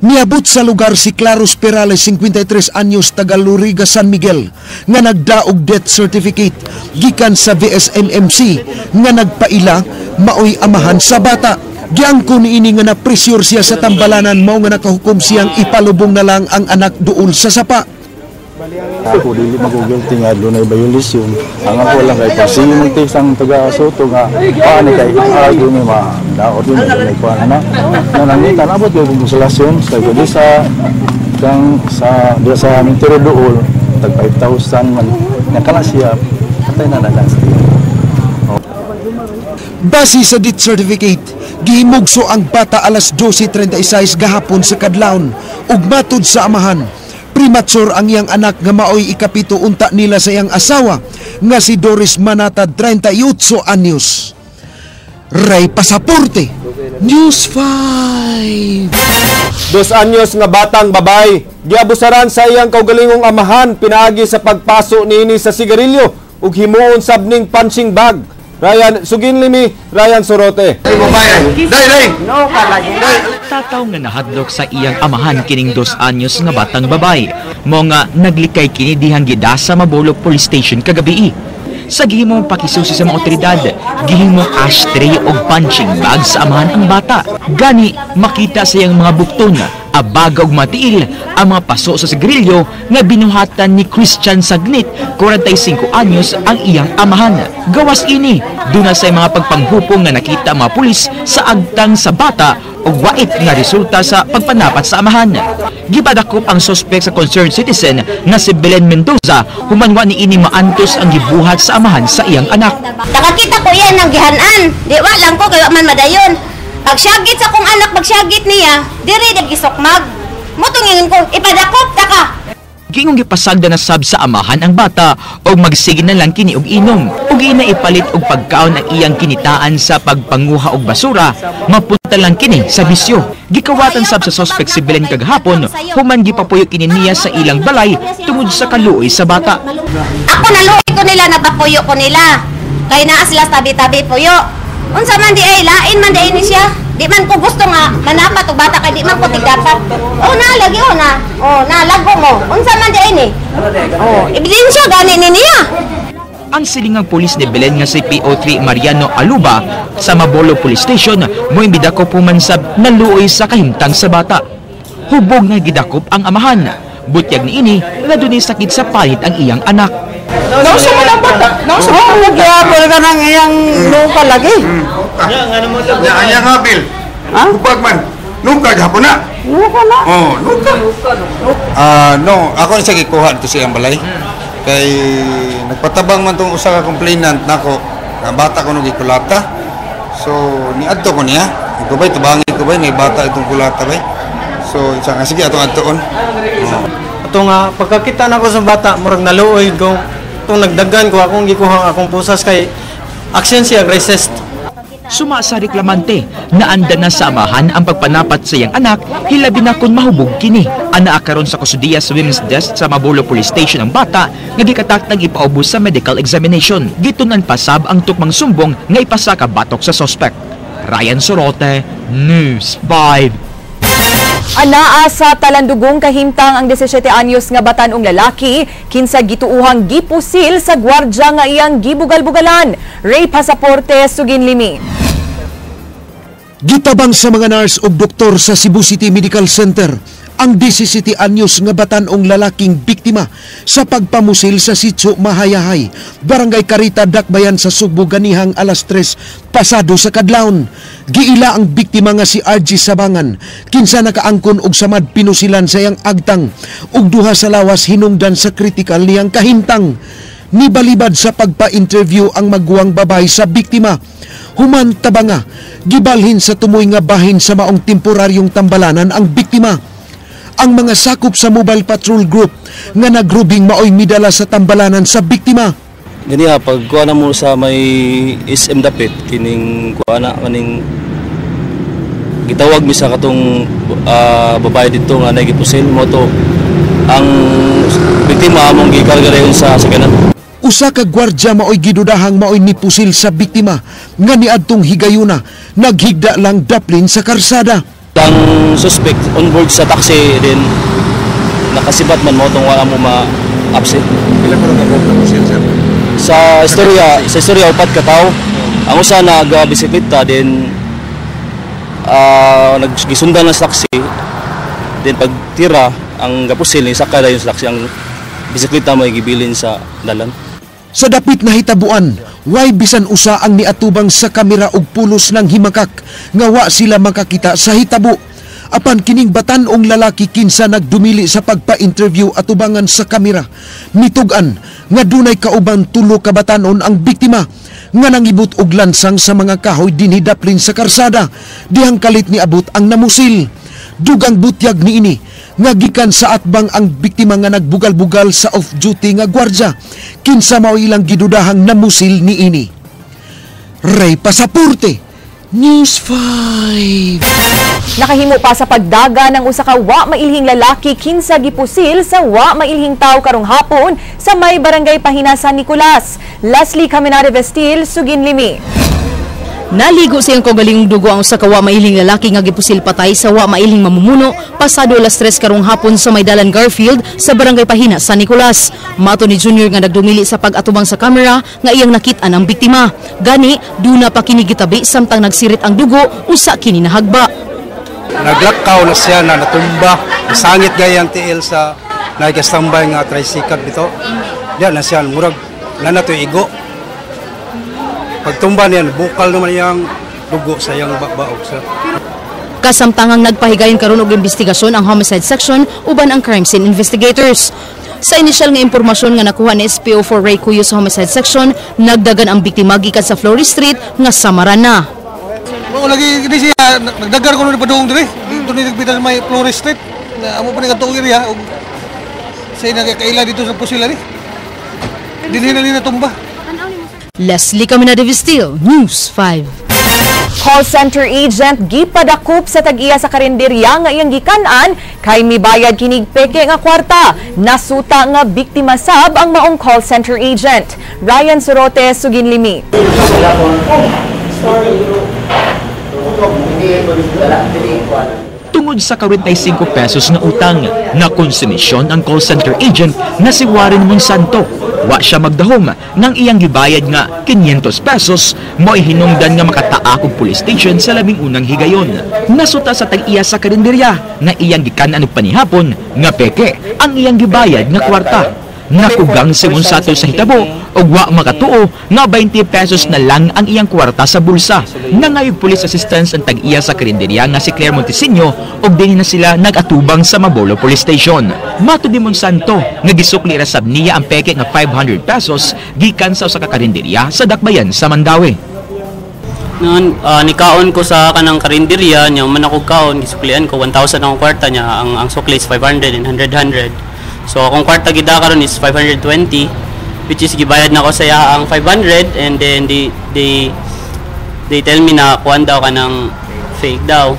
Niabot sa lugar si Claros Perales, 53 anyos, taga Loriga, San Miguel, nga nagdaog death certificate gikan sa VSMMC nga nagpaila maoy amahan sa bata. Giangko niini nga na-pressure siya sa tambalanan mao nga nakahukom siyang ipalubong na lang ang anak duol sa sapa. Ako dili magugilty nga dunay violation. Ang ako lang kay kasi mag-text ang taga Soto nga paano kay argue ni ma daot yun ay kuan na. Na nangita nabot kay konsolasyon sa gudi sa kang sa dira sa Mintero Duol tag 5,000 man nakala siya patay na na last year. Base sa death certificate, gihimugso ang bata alas 12:36 gahapon sa kadlawon ug matud sa amahan. Premature ang iyang anak nga maoy ikapito unta nila sa iyang asawa nga si Doris Manata, 38 anyos. Ray Pasaporte, News 5. 2 anyos nga batang babay, giabusaran sa iyang kaugalingong amahan pinaagi sa pagpaso niini sa sigarilyo ug himuon sab ning punching bag. Ryan, sugin limi, Ryan Sorote. Tataw nga nahadlok sa iyang amahan kining 2 anyos nga batang babay. Mo nga naglikay kini dihang gidasa Mabolo Police Station kagabi. Sa gihimong pakisusi sa mga otoridad, gihimong ashtray og punching bag sa amahan ang bata. Gani makita sa iyang mga bukton, abaga og matiil ang mga paso sa sigarilyo nga binuhatan ni Christian Sagnit, 45 anyos, ang iyang amahan. Gawas ini, duna sa mga pagpanghupong nga nakita ang mga pulis sa agtang sa bata ug wait nga resulta sa pagpanapat sa amahan. Gipadakop ang suspect sa concerned citizen nga si Belen Mendoza human wa ni ini maantos ang gibuhat sa amahan sa iyang anak. Nakakita ko yan ng gihanan. Di wa lang ko kay wa man madayon. Pagsyagit sa kong anak, pagsyagit niya, diri gisukmag. Mutong ingon ko, ipadakop ta ka. Giingong gipasagda na sab sa amahan ang bata og magsige na lang kini og inom ug ina ipalit og pagkaon ang iyang kinitaan sa pagpanguha og basura, mapunta lang kini sa bisyo. Gikawatan sab sa suspect si Belen kagahapon human gipapuyo kini niya sa ilang balay tungod sa kaluoy sa bata. Ako naluoy ko nila, napapuyo ko nila. Kay naa sila sa tabi-tabi puyo. Unsa man di ay, lain man di ay ni siya. Di man ko gusto nga manapat og bata kay di man ko tigdapat. Oh na lagi oh na. Oh na lago mo. Unsa man di ay ni? Oh, ebidensya gani ni niya. Ang silingang pulis ni Belen nga si PO3 Mariano Aluba sa Mabolo Police Station mo'y midakop human sab naluoy sa kahimtang sa bata. Hubog nga gidakop ang amahan. Butyag ni ini nga dunay sakit sa panit ang iyang anak. Nausa man ang bata. Nausa man ang bata. Nagyapon ka ng iyang lupa lagi. Ya, anya habil. Ha? Hubag man. Nuka gihapon na. Nuka na. Oh, nuka. Ah, no, ako ni siya gikuha dito sa iyang balay. Kay nagpatabang man tong usa ka complainant nako, nga bata ko no gikulata. So niadto ko niya. Iko bay tubangi ko bay may bata itong kulata bay. So siya nga sige atong adtoon. Ato nga pagkakita nako sa bata murag naluoy ko. Itong nagdagan ko akong gikuha ang akong pusas kay action siya resist. Suma sa reklamante, naanda na sa amahan ang pagpanapat sa iyang anak, hilabi na kung mahubog kini. Anaa karon sa kustudiya sa Women's Desk sa Mabolo Police Station ang bata nga gikatakdang ipaubos sa medical examination. Gitunan pasab ang tukmang sumbong nga ipasaka batok sa suspect. Ryan Sorote, News 5. Anaa sa talandugong kahimtang ang 17 anyos nga batan-ong lalaki kinsa gituuhang gipusil sa gwardya nga iyang gibugal-bugalan. Ray Pasaporte, sugin limi. Gitabang sa mga nurse ug doktor sa Cebu City Medical Center ang 17 anyos nga batan-ong lalaking biktima sa pagpamusil sa Sitio Mahayahay, Barangay Carita, Dakbayan sa Sugbo ganihang alas 3 pasado sa kadlawon. Giila ang biktima nga si RG Sabangan, kinsa nakaangkon og samad pinusilan sa iyang agtang ug duha sa lawas hinungdan sa critical niyang kahimtang. Nibalibad sa pagpa-interview ang maguwang babay sa biktima. Human tabanga, gibalhin sa tumoy nga bahin sa maong temporaryong tambalanan ang biktima. Ang mga sakop sa Mobile Patrol Group nga nagrubing maoy midala sa tambalanan sa biktima. Ganiha pag kuha na mo sa may SM dapit kining kuha na kaning gitawag mi sa katong babae dito nga nagipusil mo to ang biktima among gikarga dayon sa sakyanan. Usa ka gwardya maoy gidudahang maoy nipusil sa biktima nga niadtong higayuna naghigda lang daplin sa karsada. Ang suspect on board sa taxi din nakasibat man mo tong wala mo ma-absent. Pila ko lang pusil, sir? Sa istorya upat ka tawo. Ang usa nag-bisikleta din naggisundan na sa taxi, then pagtira ang gapusil ni sakay dayon sa taxi ang bisikleta may gibilin sa dalan. Sa dapit na hitabuan, way bisan usa ang niatubang sa kamera og pulos ng himakak nga wa sila makakita sa hitabo. Apan kining batan-ong lalaki kinsa nagdumili sa pagpa-interview atubangan sa kamera, nitug-an nga dunay kauban tulo ka batan-on ang biktima nga nangibot og lansang sa mga kahoy dinhi daplin sa karsada dihang kalit niabot ang namusil. Dugang butyag niini nga gikan sa atbang ang biktima nga nagbugal-bugal sa off-duty nga gwardya kinsa mao ilang gidudahang namusil niini. Ray Pasaporte, News 5. Nakahimo pa sa pagdaga ng usa ka wa mailhing lalaki kinsa gipusil sa wa mailhing tawo karong hapon sa may barangay Pahina, San Nicolas. Leslie Caminade Vestil, Suginlimi. Naligo sa iyang kaugalingong dugo ang usa ka wa mailhing lalaki nga gipusil patay sa wa mailhing mamumuno pasado alas 3 karong hapon sa may dalan Garfield sa barangay Pahina, San Nicolas. Mato ni Junior nga nagdumili sa pag-atubang sa kamera nga iyang nakit-an ang biktima. Gani duna pa kini gitabi samtang nagsirit ang dugo usa kini nahagba. Naglakaw na siya na natumba, nasangit gayang tiil sa nagastambay nga tricycle bito. Diyan na siya murag na nato igo. Pagtumba niyan, bukal naman iyang dugo sa iyang baog sa. Kasamtangang nagpahigayon karon og investigasyon ang homicide section uban ang crime scene investigators. Sa inisyal nga impormasyon nga nakuha ni SPO4 Ray Cuyo sa homicide section, nagdagan ang biktima gikan sa Flores Street nga samaran na. Mao lagi di siya nagdagar ko ni padung diri. Dito ni nagpita sa may Flores Street. Na amo pa ni kadtong area og say nagkaila dito sa pusila ni. Dinhi na ni natumba. Leslie Caminade Vestil, News 5. Call center agent gipadakop sa tag-iya sa karinderya nga iyang gikan-an kay mibayad kinig peke nga kwarta. Nasuta nga biktima sab ang maong call center agent. Ryan Sorote, Suginlimi. Tungod sa 45 pesos nga utang, na konsumisyon ang call center agent na si Warren Monsanto. Wa siya magdahom nang iyang gibayad nga 500 pesos mo'y hinungdan nga makataak og police station sa labing unang higayon. Nasuta sa tag-iya sa karinderya nga iyang gikan-an og panihapon nga peke ang iyang gibayad nga kwarta. Nakugang si Monsanto sa hitabo og wa makatuo nga 20 pesos na lang ang iyang kwarta sa bulsa. Nangayog police assistance ang tag-iya sa karinderya nga si Claire Montesinho og dinhi na sila nag-atubang sa Mabolo Police Station. Matud ni Monsanto nga gisukli ra sab niya ang peke nga 500 pesos gikan sa usa ka karinderya sa Dakbayan sa Mandaue. Noon, nikaon ko sa kanang karinderya niya, man ako kaon, gisuklian ko 1,000 ang kwarta niya, ang sukli is 500 and 100. So akong kwarta gida karon is 520, which is gibayad na ko sa iya ang 500, and then they tell me na kuan daw kanang fake daw.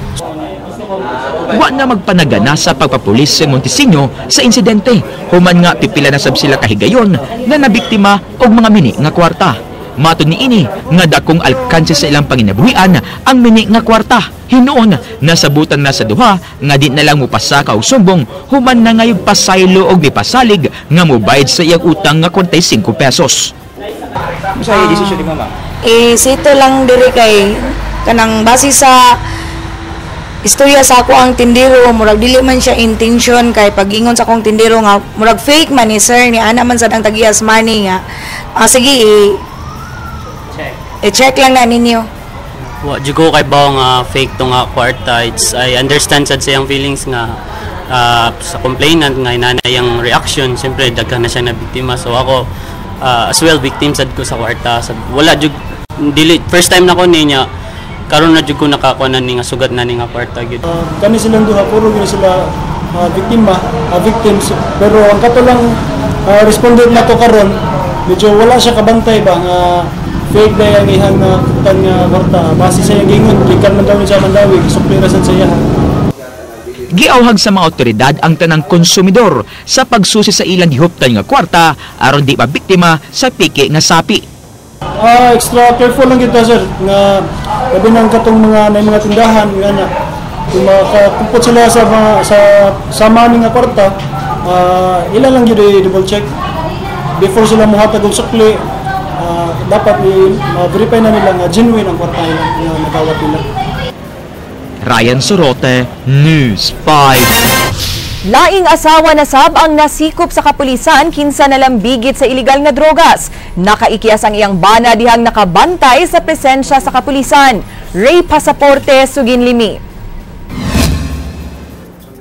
Wa na magpanagana sa pagpapulis si Montesinho sa insidente. Human nga pipila na sab sila kahigayon nga nabiktima og mga mini nga kwarta. Matud niini nga dakong alkanse sa ilang panginabuhian ang mini nga kwarta. Hinuon nasabutan na sa duha nga di na lang mupasaka og sumbong human na ngayog pasaylo og mipasalig nga mobayad sa iyang utang nga 45 pesos. Unsa ay desisyon ni mama? Sito lang diri kay kanang base sa istorya sa ako ang tindero, murag dili man siya intention kay pag-ingon sa akong tindero nga murag fake man ni sir ni ana man sad ang tag-iyas money nga. Sige, i-check lang na ninyo. Wa jud ko kay bawo nga fake to nga kwarta. It's I understand sad sa iyang feelings nga sa complainant nga inana iyang reaction, siyempre daghan na siya na biktima. So ako as well victim sad ko sa kwarta. Sa, wala jud dili first time na ko niya karon na jud ko nakakuha na ni nga sugat na ni nga kwarta gyud. Kani silang duha puro gyud sila biktima, victims, pero ang kato lang respondent na to karon medyo wala siya kabantay ba nga fake na yung ihang na kutan nga kwarta base sa iyang gingon gikan man daw sa Mandawi gisukli ra sad sa iya. Giauhag sa mga otoridad ang tanang konsumidor sa pagsusi sa ilang gihuptan nga kwarta aron di mabiktima sa piki nga sapi. Extra careful lang kita sir nga labi nang katong mga na mga tindahan nga na kung makakumpot sila sa mga sa money nga kwarta, ila lang gyud i-double check before sila mohatag og sukli. Dapat i-verify na nila nga genuine ang kwarta nila nga nagawat nila. Ryan Sorote, News 5. Laing asawa na sab ang nasikop sa kapulisan kinsa nalambigit sa iligal nga drogas. Nakaikias ang iyang bana dihang nakabantay sa presensya sa kapulisan. Ray Pasaporte, Suginlimi.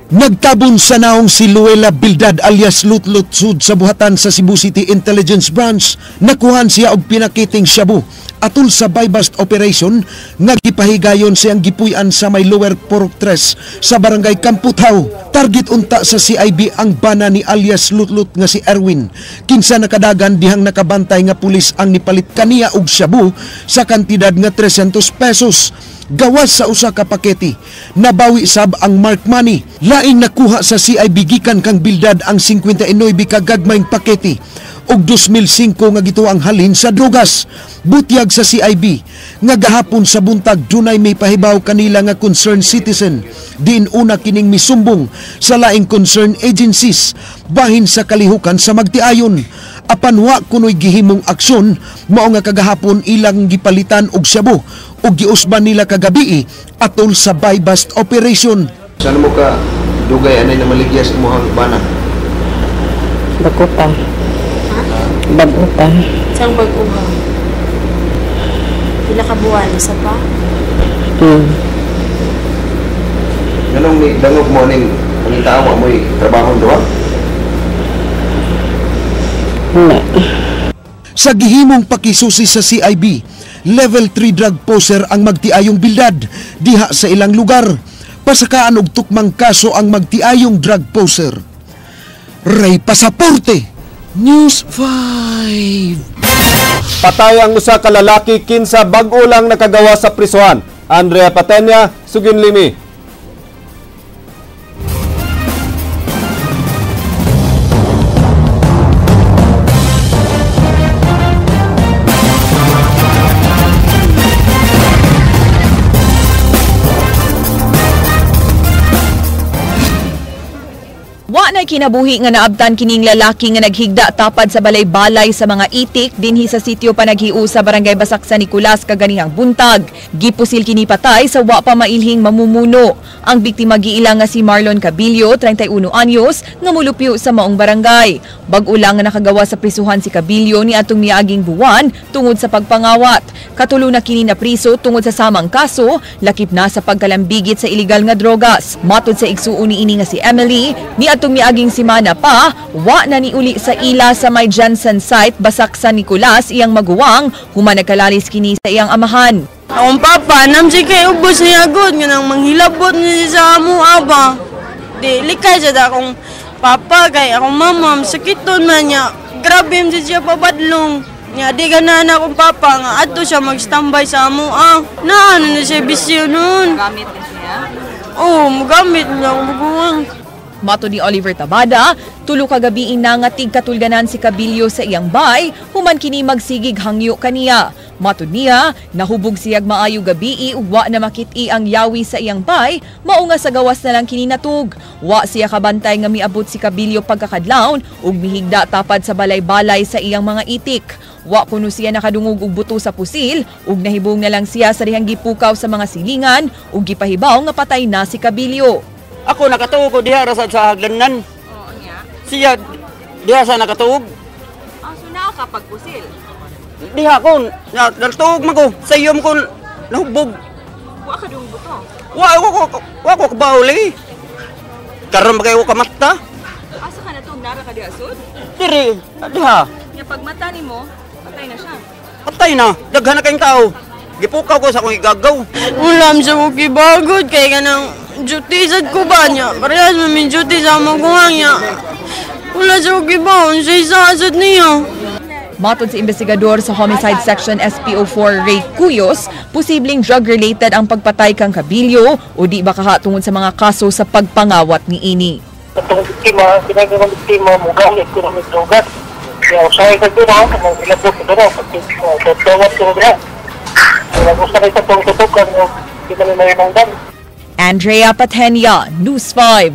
Nagtabon sa naong si Luela Bildad alias Lutlut Sud sa buhatan sa Cebu City Intelligence Branch. Nakuhan siya og pinakiting shabu atul sa buy-bust operation nga gipahigayon siyang gipuy-an sa may Lower Porok 3 sa barangay Kamputhaw. Target unta sa CIB ang bana ni alias Lutlut nga si Erwin, kinsa nakadagan dihang nakabantay nga pulis ang nipalit kaniya og shabu sa kantidad nga 300 pesos. Gawas sa usa ka pakete, nabawi sab ang mark money. Laing nakuha sa CIB gikan kang Bildad ang 59 ka gagmayng pakete ug 2005 nga gituang halin sa drogas. Butyag sa CIB nga gahapon sa buntag dunay may pahibaw kanila nga concerned citizen. Diin una kining misumbong sa laing concerned agencies bahin sa kalihukan sa magtiayon. Apan wa kunoy gihimong aksyon, mao nga kagahapon ilang gipalitan og shabu ug giusban nila kagabii atol sa buy-bust operation. Saan mo ka dugay anay na maligyas imuhang bana? Bago pa. Bago pa. Saan bago ka? Pila ka buwan? Isa pa? Ganong ni dangog mo ning ang tao mo'y trabaho duha? Sa gihimong pakisusi sa CIB, level 3 drug poser ang magtiayong Bildad diha sa ilang lugar. Pasakaan og tukmang kaso ang magtiayong drug poser. Ray Pasaporte, News 5. Patay ang usa ka lalaki kinsa bag-o lang nakagawa sa prisuhan. Andrea Patenya, Suginlimi. Wa na kinabuhi nga naabtan kining lalaki nga naghigda tapad sa balay-balay sa mga itik dinhi sa sitio Panaghiu sa Barangay Basak San Nicolas kaganihang buntag. Gipusil kini patay sa wa pa mailhing mamumuno. Ang biktima giila nga si Marlon Cabillo, 31 anyos, nga mulupyo sa maong barangay. Bag-o lang nga nakagawa sa prisuhan si Cabillo ni atong miaging buwan tungod sa pagpangawat. Katulo na kini na priso tungod sa samang kaso, lakip na sa pagkalambigit sa iligal nga drogas. Matod sa igsuon niini nga si Emily, ni atong miaging simana pa, wa na niuli sa ila sa may Jensen site Basak San Nicolas iyang maguwang, human nagkalalis kini sa iyang amahan. Akong papa, namsi kay ubos niya agad, nga nang manghilabot niya sa amo aba. Di, likay siya akong papa, kay akong mama, sakiton man niya. Grabe siya pabadlong. Niya, di ka na akong papa, nga ato siya mag-standby sa amo ah. Naano na siya bisyo nun. Gamit na siya? Oo, magamit niya akong maguwang. Mato ni Oliver Tabada, tulo ka gabi na nga tigkatulganan si Cabillo sa iyang bay, human kini magsigig hangyo kaniya. Matod niya, nahubog siyag maayo gabii ug wa na makit-i ang yawi sa iyang bay, mao nga sa gawas na lang kini natug. Wa siya kabantay nga miabot si Cabillo pagkakadlawon ug mihigda tapad sa balay-balay sa iyang mga itik. Wa kuno siya nakadungog og buto sa pusil ug nahibong na lang siya sa dihang gipukaw sa mga silingan ug gipahibaw nga patay na si Cabillo. Ako nakatuog ko diha ra sa hagdanan. Oo niya. Siya diha sa nakatuog. Ah, so naa ka pagpusil. Diha ko natuog man ko sa iyom ko nahubog. Wa ka dung buto. Wa ko kabauli. Karon ba kayo kamata? Asa ka natug nara ka diha sud? Diri, diha. Nya pagmata nimo, patay na siya. Patay na, daghan na kayong tao. Gipukaw ko sa akong igagaw. Ulam sa ko kibagod kay kanang duty sad ko ba niya. Parehas man min duty sa among kuwang niya. Wala sa ko kibaon sa isa asad niya. Matod sa investigador sa Homicide Section SPO4 Ray Cuyos, posibleng drug-related ang pagpatay kang Cabillo o di ba kaha tungod sa mga kaso sa pagpangawat ni ini. Itong biktima, ginagawang biktima, mugamit ko ng drogas. Kaya usahay ka doon, ha, mga ilabot ko doon, pagkakawat ko doon. Kaya gusto kayo sa itong tutukan, hindi kami may manggan. Andrea Patenia, News 5.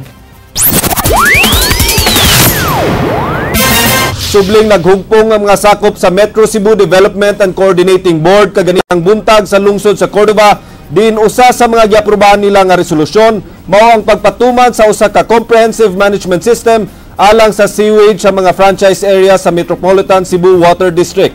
Subling naghugpong ang mga sakop sa Metro Cebu Development and Coordinating Board kaganihang buntag sa lungsod sa Cordova din usa sa mga giaprobahan nila nga resolusyon mao ang pagpatuman sa usa ka comprehensive management system alang sa sewage sa mga franchise area sa Metropolitan Cebu Water District.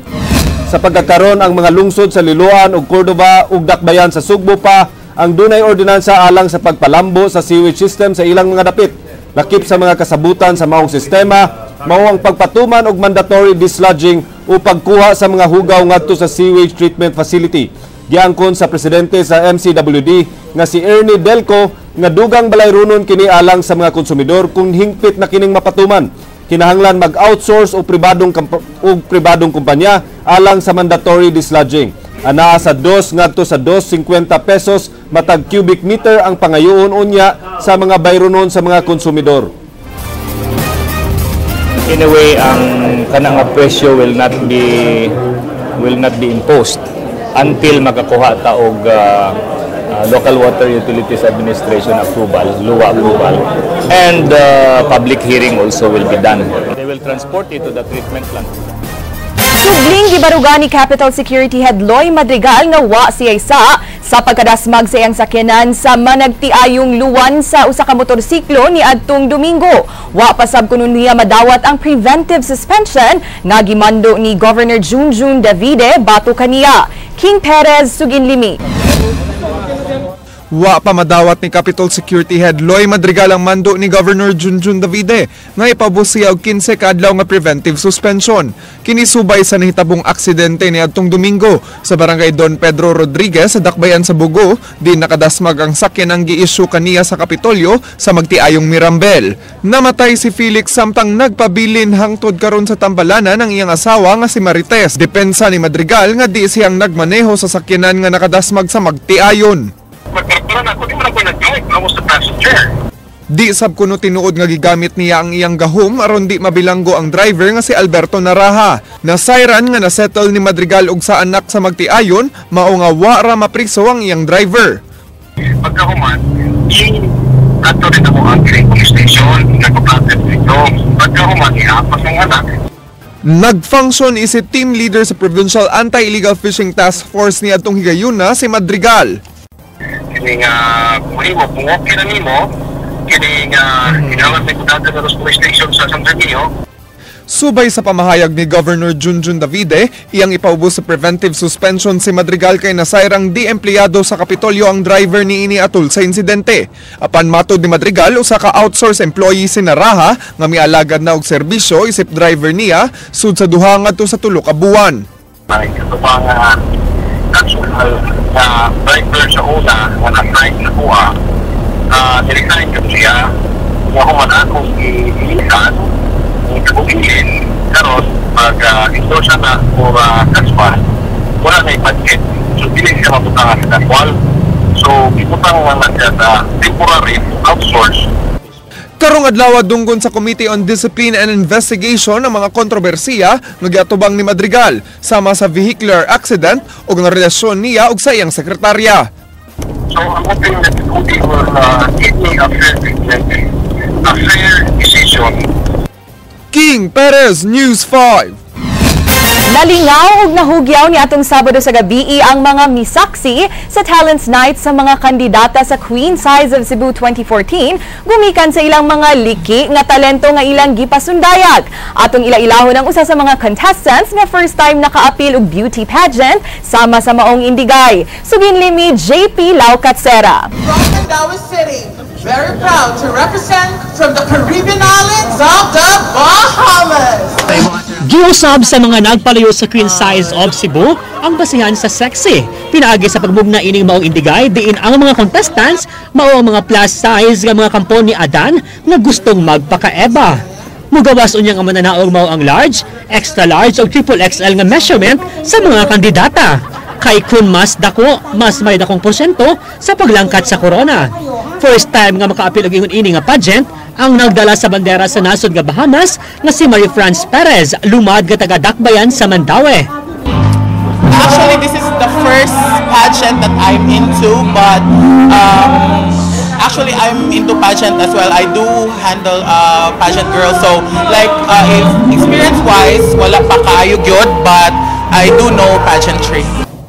Sa pagkakaron, ang mga lungsod sa Liloan ug Cordova ug Dakbayan sa Sugbo pa ang dunay ordinansa alang sa pagpalambo sa sewage system sa ilang mga dapit. Lakip sa mga kasabutan sa maong sistema, mao ang pagpatuman og mandatory desludging o pagkuha sa mga hugaw ngadto sa sewage treatment facility. Giangkon sa presidente sa MCWD nga si Ernie Delco nga dugang balayronon kini alang sa mga konsumidor kung hingpit na kining mapatuman. Kinahanglan mag-outsource o pribadong kumpanya alang sa mandatory desludging. Anaa sa 2 ngadto sa 2.50 pesos matag cubic meter ang pangayoon unya sa mga bayronon sa mga konsumidor. In a way, ang kanang nga presyo will not be imposed until makakuha ta og Local Water Utilities Administration approval, LWUA approval, and public hearing also will be done. They will transport it to the treatment plant. Subling gibaruga ni Capitol Security Head Loy Madrigal nga wa siya sa pagkadasmag sa iyang sakyanan sa managtiayong luwan sa usa ka motorsiklo ni adtong Domingo. Wa pa sab kuno niya madawat ang preventive suspension nga gimando ni Governor Junjun Davide batok kaniya. King Perez, Suginlimi. Wa pa madawat ni Capitol Security Head Loy Madrigal ang mando ni Governor Junjun Davide nga ipaubos siya og 15 ka adlaw nga preventive suspension. Kini subay sa nahitabong aksidente ni adtong Domingo sa Barangay Don Pedro Rodriguez sa Dakbayan sa Bogo, di nakadasmag ang sakyan ang gi-issue kaniya sa Kapitolyo sa magtiayong Mirambel. Namatay si Felix samtang nagpabilin hangtod karon sa tambalanan ng iyang asawa nga si Marites. Depensa ni Madrigal nga di siyang nagmaneho sa sakyanan nga nakadasmag sa magtiayon. I was the passenger. Di sab kuno tinuod nga gigamit niya ang iyang gahom aron di mabilanggo ang driver nga si Alberto Naraha. Nasayran nga nasettle ni Madrigal og sa anak sa magtiayon, mao nga wa ra mapriso ang iyang driver. Pagkahuman, i-adto rin ako ang police station, nagpa-platter dito. Pagkahuman, iapas ang anak. Nag-function isip team leader sa Provincial Anti-Illegal Fishing Task Force ni adtong higayuna si Madrigal. Kini nga kung imo, kung okay na nimo, kini nga kinahanglan may kudagan na sa police station sa San Remigio. Subay sa pamahayag ni Governor Junjun Davide, iyang ipaubos sa preventive suspension si Madrigal kay nasayrang di empleyado sa Kapitolyo ang driver ni ini atul sa insidente. Apan matod ni Madrigal, usa ka outsource employee si Naraha nga mialagad na og serbisyo isip driver niya sud sa 2 ngadto sa 3 ka buwan. Ay ito pa nga actual na driver sa una nga na-assign sa kuha, niresign ko siya nga human akong i-ilisan ang kabuilin karon pag endorse na for kaspa, wala na i-budget, so dili siya mabutang sa kaswal, so gibutang lang na siya sa temporary outsource. Karong adlaw, dunggon sa Committee on Discipline and Investigation ang mga kontrobersiya nga giatubang ni Madrigal sama sa vehicular accident ug ang relasyon niya ug sa iyang sekretarya. So I'm hoping that the committee will give me a fair treatment, a fair decision. King Perez, News 5. Nalingaw ug nahugyaw ni atong Sabado sa gabi ang mga misaksi sa Talents Night sa mga kandidata sa Queen Size of Cebu 2014 gumikan sa ilang mga liki nga talento nga ilang gipasundayag. Atong ila-ilahon ang usa sa mga contestants nga first time nakaapil og beauty pageant sama sa maong indigay. Suginlimi JP Laucatsera. From Mandaue City, very proud to represent from the Caribbean islands of the Bahamas. Giusab sa mga nagpalayo sa Queen Size of Cebu ang basihan sa sexy. Pinaagi sa pagmugna ining maong indigay diin ang mga contestants mao ang mga plus size nga mga kampon ni Adan nga gustong magpaka-Eva. Mugawas unyang ang mananaog mao ang large, extra large o triple XL nga measurement sa mga kandidata. Kay kun mas dako, mas may dakong porsyento sa paglangkat sa corona. First time nga makaapil og ingon ini nga pageant ang nagdala sa bandera sa nasod nga Bahamas nga si Marie France Perez, lumad nga taga Dakbayan sa Mandaue. Actually, this is the first pageant that I'm into, but actually, I'm into pageant as well. I do handle pageant girls. So, like, if experience-wise, wala pa kaayo gyud, but I do know pageantry.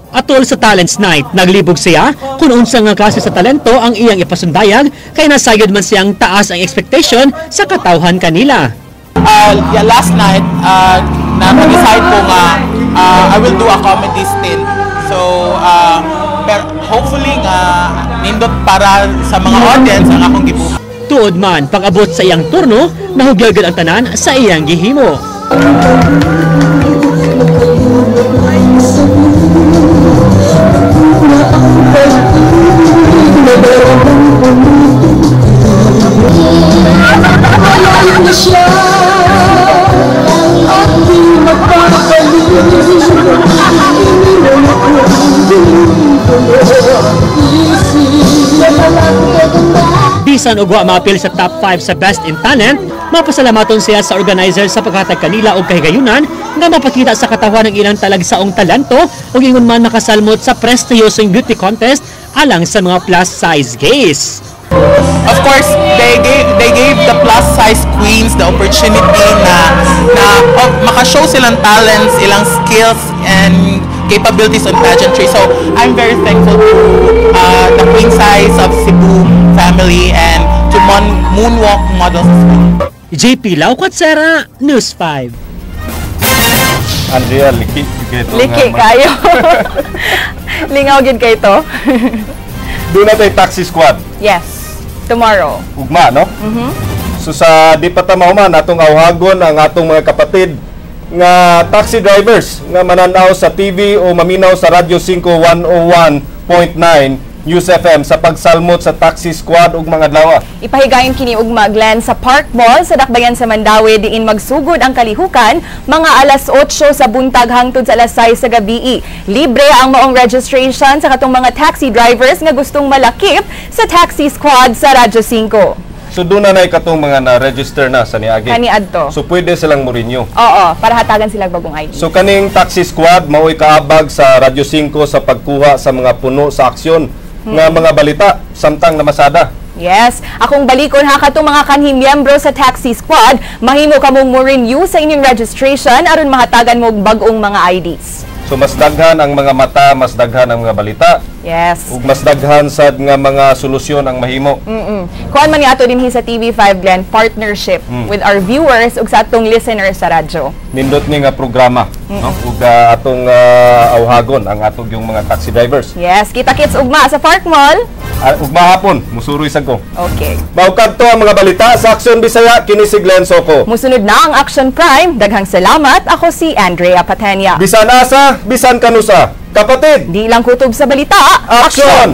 Atol sa Talents Night, naglibog siya kung unsa nga klase sa talento ang iyang ipasundayag kay nasayod man siyang taas ang expectation sa katawhan kanila. Yeah, last night, na-decide ko nga I will do a comedy stint. So, pero hopefully nga nindot para sa mga audience ang akong gibuhat. Tuod man, pag-abot sa iyang turno, nahugyagad ang tanan sa iyang gihimo. Bisan og wa maapil sa top 5 sa Best in Talent, mapasalamaton siya sa organizer sa paghatag kanila og kahigayunan nga mapakita sa katawan ang ilang talagsaong talento ug ingon man makasalmot sa prestiyosong beauty contest alang sa mga plus size gays. Of course, they gave the plus size queens the opportunity na maka-show silang talents, ilang skills and capabilities on pageantry. So, I'm very thankful to the queen size of Cebu family and to Moonwalk Models as well. JP Lau Kwatsera, News 5. Andrea, liki. Liki kayo. Lingaw gid kay to. Duna tay taxi squad. Yes. Tomorrow. Ugma, no? Mhm. So sa di pa ta mahuman, atong awhagon ang atong mga kapatid nga taxi drivers nga mananaw sa TV o maminaw sa Radyo 5 101.9 News FM sa pagsalmot sa taxi squad ug mga adlaw. Ipahigayon kini ugma, Glenn, sa Park Mall sa Dakbayan sa Mandaue diin magsugod ang kalihukan mga alas 8 sa buntag hangtod sa alas 6 sa gabi. Libre ang maong registration sa katong mga taxi drivers nga gustong malakip sa taxi squad sa Radyo 5. So duna na katong mga na-register na sa niagi. Kaniadto. So pwede silang mo-renew. Oo, para hatagan sila bagong ID. So kaning taxi squad mao'y kaabag sa Radyo 5 sa pagkuha sa mga puno sa aksyon nga mga balita samtang namasada. Yes, akong balikon ha, katong mga kanhi miyembro sa taxi squad, mahimo kamong mo renew sa inyong registration aron mahatagan mo og bag-ong mga IDs. So mas daghan ang mga mata, mas daghan ang mga balita. Ug mas daghan sad nga mga solusyon ang mahimo. Kuan man ni ato dinhi sa TV5, Glenn, partnership with our viewers ug sa atong listeners sa radyo. Nindot ni nga programa, no? Ug atong awhagon ang atong yung mga taxi drivers. Yes, kita-kits ugma sa Park Mall. Ugma hapon, musuroy sad ko. Okay. Mao kadto ang mga balita sa Aksyon Bisaya, kini si Glenn Soko. Musunod na ang Action Prime. Daghang salamat. Ako si Andrea Patenia. Bisan asa, bisan kanusa. Kapatid, di lang kutob sa balita. Action!